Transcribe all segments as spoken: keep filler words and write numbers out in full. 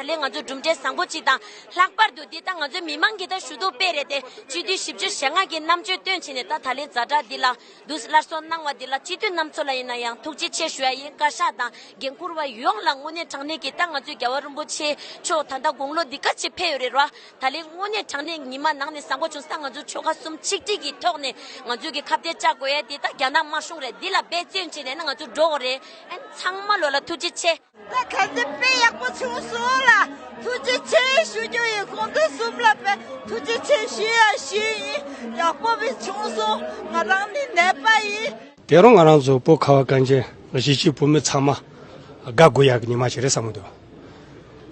ད་ལན་ང་ཚོ་གྲུབ་འབྲས་བཟང་པོ་ཅིག་དང་། ལྷག་པར་དུ་འདི་ད་ང་ཚོའི་མི་མང་གིས་ད་ཞུ་གཏུག་སྤེལ་རེད་དེ། སྤྱི་འཐུས་བཞི་བཅུ་ཞེ་ལྔ་གིས་རྣམ་དཔྱོད་བཏོན་བྱས་ནས་ད་ད་ལན་ཛ་དྲག་འདི་ལ་འདུག་སླར་གསོ་གནང་བ་འདི་ལ། སྤྱི་འཐུས་རྣམ་ཚོ་ལ་ཡིན་ན་ཡང་ཐུགས་རྗེ་ཆེ་ཞུ་ཡ་ཡིན། བཀའ་ཤག་དང་འགན་འཁུར་བ་ཡོངས་ལ་དངོས་གནས་དྲང་གནས་ཀྱི་ད་ང་ཚོའི་རྒྱལ་བ་རིན་པོ་ཆེ་མཆོག་ད་ལྟ་དགུང་ལོ་འདི་ག་ཅིག་ཕེབས་ཡོད་རེད་ར། ད་ལན་དངོས་གནས་དྲང་གནས་ཉི་མ་ནང་ནས་བཟང་པོ་བྱུང་ས། ང་ཚོ་ཆོལ་ཁ་གསུམ་ཆིག་སྒྲིལ་གྱི་ཐོག་ནས་ང་ཚོས་ཀྱི་ཁ་གཏད་བཅག་དགོས་ཡ་དེ་ད་རྒྱ་ནག་དམར་གཞུང་རེད། འདི་ལ་འབད་བརྩོན་བྱས་ནས་ན་ང་ཚོ་འགྲོ་དགོས་རེད། ཨན་ཚང་མ་ལོ་ལ་ཐུགས་རྗེ་ཆེ། ད་ག་ཚོད་དཔེ་ཡག་པོ་བྱུང་སོང་ལ་ཐུགས་རྗེ་ཆེ་ཞུ་རྒྱུ་ཡིན། ཁོང་ཚོ་གསུམ་ལ་དཔེ་ཐུགས་རྗེ་ཆེ་ཞུ་ཡ་ཞུ་ཡིན། ཡག་པོ་བི་བྱུང་སོང་། ང་རང་ནི་ནད་པ་ཡིན། དེ་རིང་ང་རང་ཚོ་བོད་ཁ་བ་གངས་ཅན་གཞིས་བྱེས་བོད་མི་ཚང་མ་དགའ་དགོས་ཡག་གི་ཉི་མ་ཞིག་རེད་བསམ་གྱི་འདུག་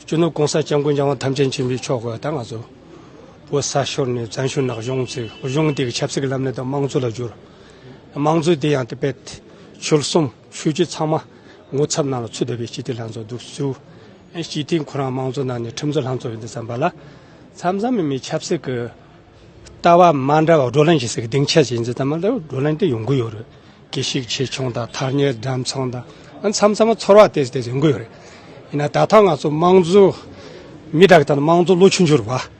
སྤྱི་ནོར་༸གོང་ས་༸སྐྱབས་མགོན་རྒྱལ་བ་ཐམས་ཅད་མཁྱེན་པའི་མཆོག་གིས་ད་ང་ཚོ་བོད་ས་ཤོར་ནས་བཙན་བྱོལ་ནང་གཞུང་ཚུགས། གཞུང་དེ་གི་ཆབ་སྲིད་ཀྱི་ལམ་ལུགས་དང་དམངས་གཙོ་ལ་བསྒྱུར། དམངས་གཙོ་དེ་ཡང་དེ་བས་ཆོལ་གསུམ་ཆོས་བརྒྱུད་ཚང་མ་ངོ་ཚབ་ནང་ལ་ཚུད་བསྡད་པའི་སྤྱི་འཐུས་ལྷན་ཚོགས་འདུག་བཙུགས། སྤྱི་འཐུས་ཁོ་རང་དམངས་གཙོ་ནང་ནས་ཁྲིམས་བཟོ་ལྷན་ཚོགས་ཡིན་དུས་ཙམ་པ་ལ། མཚམས་མཚམས་མི་མི་ཆབ་སྲིད་ཀྱི་ལྟ་བ་མ་འདྲ་བ། བགྲོ་གླེང་བྱེད་སའི་སྡིངས་ཆ་ཞིག་ཡིན་དུས་ཙམ་པ་ལ་བགྲོ་གླེང་དེ་ཡོང་གི་ཡོད་རེད། དགེ་བཤེས་ཆེ་ཆུང་དང་ཐ་སྙད་འགྲན་ཚོང་དང་། ཨ་མཚམས་མཚམས་ཚོར་བ་དེ་དེ་ཡོང་གི་ཡོད་རེད། ཡིན་ན་ད་ཐེངས་ང་ཚོ་དམངས་གཙོ་མི་དག་དང་དམངས་གཙོ་ལོ་ཆུང་ཆུང་རེད་བ།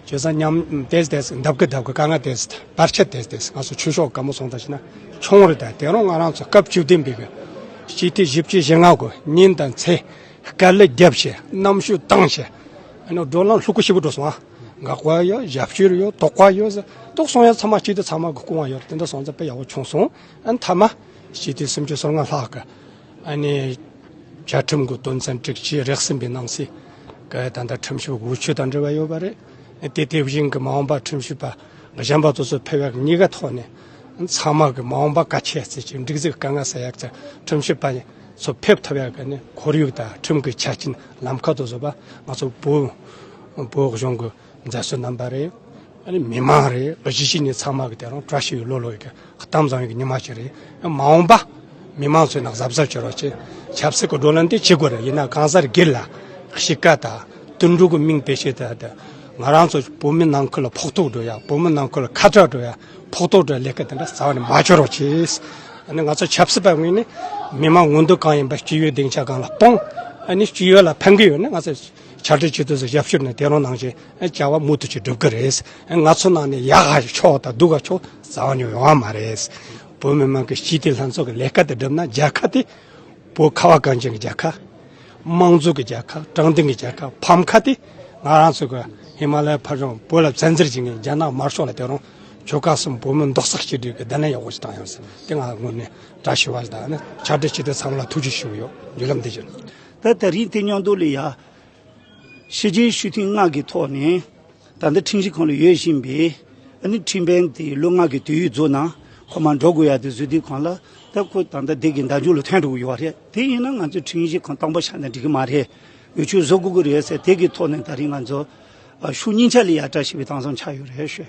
བྱས་ཙང་མཉམ་དེ་དེ་འདབས་ཀི་འདབས་ཀི་དཀའ་ངལ་དེ་བར་ཆད་དེ་དེ་ང་ཚོ་ཆོས་ཕྱོགས་དགའ་མོ་སོང་ད་ཕྱིན་ན་ཆུང་རེད། ད་དེ་རིང་ང་རང་ཚོ་སྐབས་བཅུ་བདུན་པའི་གི་སྤྱི་འཐུས་བཞི་བཅུ་ཞེ་ལྔ་གི་ཉིན་དང་མཚན་དཀའ་ལས་བརྒྱབ་བྱས། རྣམ་ཤུགས་བཏང་བྱས། ཨ་ནི་བགྲོ་གླེང་ལྷུག་པོ་ཞེ་པོ་འགྲོ་སོང་ཨ། འགག་པ་ཡོད། རྒྱབ་སྐྱོར་ཡོད། དོགས་པ་ཡོད་ཟེར། དོགས་སོང་ཡ་ཚང་མ་སྤྱི་འཐུས་ཚང་མ་གི་སྐུ་དབང་ཡོད་རེད། དེ་འདྲ་སོང་ཙང་དཔེ་ཡག་པོ་བྱུང་སོང་། ཨ་ནི་མཐའ་མ་སྤྱི་འཐུས་སུམ་ཅུ་སོ་ལྔ་ལྷག་གི་ཨ་ནི་བཅའ་ཁྲིམས་ཀྱི་དོན་ཚན་དྲུག་ཅུ་རེ་གསུམ་པའི་ནང་གསེས་ཀྱི་ད་ལྟ་ཁྲིམས་ཞིབ་འོས་ཆོས་དང་འབྲེལ་བ་ཡོད་པ་རེད། དེ་དེ་བཞིན་གྱི་མ་འོངས་པ་ཁྲིམས་ཞིབ་པ་གཞན་པ་དེ་ཚོ་ཕེབས་ཡག་གི་གཉིས་ཀ་ཐོག་ནས་ཚང་མ་གི་མ་འོངས་པ་གལ་ཆེ་ཚེ་ཅིག་འགྲིག་འཛུགས་དཀའ་ངལ་སེལ་ཡག་ཚེ་ཁྲིམས་ཞིབ་པ་ཚོ་ཕེབས་ཐུབ་ཡག་གི་ནི་ཁོར་ཡུག་དང་ཁྲིམས་ཀྱི་ཆ་རྐྱེན་ལམ་ཁ་དེ་ཚོ་བ་ང་ཚོ་བོད་བོད་གཞུང་གི་མཛད་གཙོ་རྣམ་པ་རེད། ཨ་ནི་མི་མང་རེད། གཞིས་བྱེས་གཉིས་ཚང་མ་གི་དེ་རིང་བཀྲ་ཤིས་པའི་ལོ་ལོ་ཡི་གི་གཏམ་བཟང་ཡི་གི་ཉི་མ་ཞིག་རེད། མ་འོངས་པ་མི་མང་ཚོའི་ནང་གཟབ་གཟབ་བྱེད་རོགས་བྱེད། ཆབ་སྲིད་ཀྱི་བགྲོ་གླེང་དེ་བྱེད་དགོས་རེད། ཡིན་ན་གང་ཟག་སྒེར་ལ་གཤིས་ཀ་དང་དུད་འགྲོ་གི་མིང་བེད་སྤྱོད་དང་དང་། ང་རང་ཚོ་བོད་མི་ནང་ཁུལ་ལ་ཕོག་ཐུག་འགྲོ་ཡ། བོད་མི་ནང་ཁུལ་ལ་ཁ་བྲལ་འགྲོ་ཡ། ཕོག་ཐུག་འགྲོ་ཡ་ལས་ཀ་དེ་འདྲ་རྩ་བ་ནས་མ་བྱེད་རོགས་བྱེད། ཨ་ནི་ང་ཚོ་ཆབ་སྲིད་པ་ངོས་ནས་མི་མང་མངོན་འདོད་གང་ཡིན་པ་སྤྱི་ཡོངས་སྡིངས་ཆ་སྒང་ལ་སྤུངས། ཨ་ནི་སྤྱི་ཡོངས་ལ་ཕན་གི་ཡོད་ན་ང་ཚོ་ཕྱག་བྲིས་བྱེད་དུས་སུ་ཞབས་ཞུ་ནས་དེ་རིང་ནང་བཞིན་བྱ་བ་མུ་མཐུད་ཅིག་སྒྲུབ་གི་རེད། ང་ཚོ་ནང་ནས་ཡག་ག་ཕྱོགས་དང་སྡུག་ག་ཕྱོགས་རྩ་བ་ནས་ཡོང་བ་མ་རེད། བོད་མི་མང་གི་སྤྱི་འཐུས་ལྷན་ཚོགས་ཀྱི་ལས་ཀ་དེ་བསྒྲུབས་ན་རྒྱལ་ཁབ་དེ་བོད་ཁ་བ་གངས་ཅན་གྱི་རྒྱལ་ཁབ། དམངས་གཙོ་གི་རྒྱལ་ཁབ། དྲང་བདེན་གྱི་རྒྱལ་ཁབ། ཕམ་ཁ་དེ་ང་རང་ཚོ་གི་ཧི་མ་ལ་ཡའི་ཕར་ཕྱོགས་བོད་ལ་བཙན་འཛུལ་བྱེད་མཁན་རྒྱ་ནག་དམར་ཤོག་ལ་དེ་རིང་ཆོལ་ཁ་གསུམ་བོད་མི་རྡོག་རྩ་གཅིག་སྒྲིལ་གྱི་བརྡ་ལན་ཡག་པོ་ཞིག་བཏང་ཡོད་ཟེར། དེ་ང་ངོས་ནས་བཀྲ་ཤིས་པ་དང་ནི་ཕྱག་བྲིས་ཞུ་དེ་ཚང་མ་ལ་ཐུགས་རྗེ་ཞུ་གི་ཡོད། བརྒྱུད་ལམ་འདི་བརྒྱུད། ད་ད་རིང་དེ་མཉམ་དུ་ལ་ཡ། ཕྱི་རྒྱལ་སྤྱི་འཐུས་ལྔ་གི་ཐོག་ནས་ད་ལྟ་ཁྲིམས་ཞིབ་ཁང་ལ་ཡོད་བཞིན་པའི་ཨ་ནི་ཁྲིམས་དཔོན་དེ་ལོ་ལྔ་གི་དུས་ཡུན་རྫོགས་ན་ཁོ་མར་འགྲོ་དགོས་ཡ་དེ་བཟོས་དུས་གང་ལ་ད་ཁོ་ད་ལྟ་དེ་གི་མདའ་མཇུག་ལ་ཐོན་འགྲོ་གི་ཡོད་རེད། དེ་ཡིན་ན་ང་ཚོ་ཁྲིམས་ཞིབ་ཁང་དང་པོ་ཆགས་ན་འགྲིག་གི་མ་རེད། འོས་ཆོས་བཟོ་དགོས་ཀྱི་རེད་ཟེར། དེ་གི་ཐོག་ནས་ད་རིང་ང་ཚོ་ཨ་ཕྱོགས་གཉིས་ཆ་ལ་ཡ་བཀྲ་ཤིས་པའི་གཏམ་བཟང་ཆགས་ཡོད་རེད་ཞུ།